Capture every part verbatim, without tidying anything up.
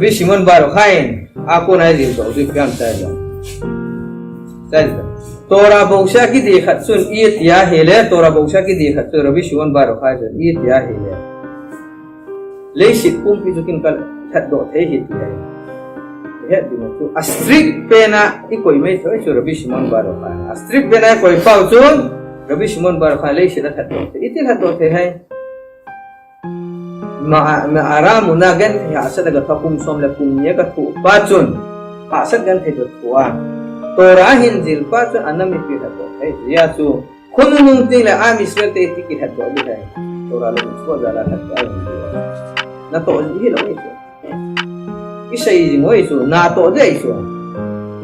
Rabbi Shimon Bar Yochai in, akon a ajil doh chu ipi ham tia ahile. Tia ahile. Torah bouseh a kidei khat chun, itia ahile, Torah bouseh a kidei khat chun, Rabbi Shimon Bar Yochai chun, itia ahile. Leiset pumpi chu kin kalhatdoh thei ahi tia ahi. Ihet ding chu, a strict pen a ikoi mai thei chu Rabbi Shimon Bar Yochai. A strict pen a ikoi pau chun, Rabbi Shimon Bar Yochai leiset alhatdoh thei. Iti lhatdoh thei ham? Ma, ma, Ma'ara muna genthei hahsat a gathoh kum som le kum ni a gathoh pa chun, hahsat genthei gathoh a, Torah ahin jil pa chun anam ipi lhatdoh thei, hijeh a chu, khonung nung teng le Am Israel te iti kilhatdoh ding ham? Torah lungchua jal a lhatdoh ahi. Natoh ji hilou ahi chu. Isei jing u ahi chu, natoh ding ahi chu.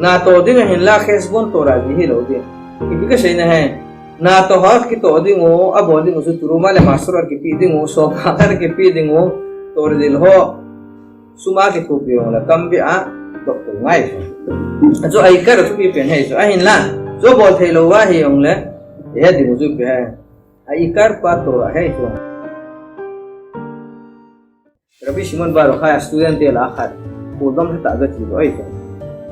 Natoh ding ahinla Cheshbon Torah ji hilou ding. Ipi kasei nahi. Natoh a kitoh ding u, abol ding u chu Terumah le Masorot kipe ding u, Sopah khat kipe ding u, Torah jil ho. Sum a kithopi jongle, kam beh a, doctor ngai chu. Chu a ikar a thupi pen ahi chu. Ahinla, chu bol thei lou a hijongle, ihet ding u chu ipi ham. A ikar pa Torah ahi chu. Rabbi Shimon Bar Yochai a student te lah a khat, Kholgam lhatah a gachedoh ahi chu.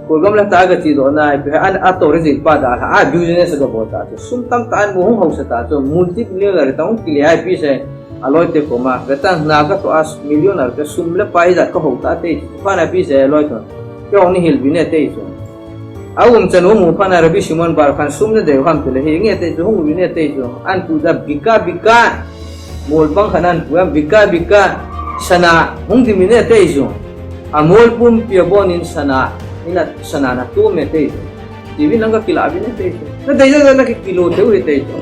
Kholgam lhatah a gachedoh na, ipi ham, a, a Torah jil pa dalha a, business agabol ta chu. Sum tamtah amu, hung hausa ta chu, multi-millionaire tah hung kile a, ipi sei, aloi te koma, vetan na katoh a, millionaire te sum le pai jat kahou ta ati chu. Phat na ipi sei, aloi toh. Kei hung nei hilbin e ati chu. A umchan u amu phat na Rabbi Shimon Bar Yochai in sum nadei u ham tile, henge ati chu, hung uvin e ati chu. Ahin pui da bika bika. Mol bang khat ahin pui a, bika bika. Sana hung dimin e ati chu. Amol pumpi abon in sana, ina sana natom e ati chu. Tiuvin lang kakilah uvin e ati chu. Nadei jeh a nakikilo thei u ahi ati chu.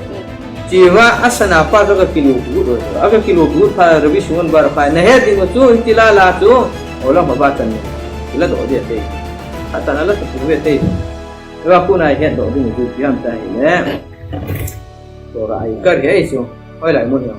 Chua, asana pa chu akakilo got u. Akakilo got phat Rabbi Shimon Bar Yochai in, nahet ding u chu, hiti lah a chu, olam haba chan. Iladoh ding ati. Atan ala tu ve ati. Tua kona ihetdoh ding u chu ipi ham tia ahile. Torah a ikar hi ahi chu. Hoilai mun hi.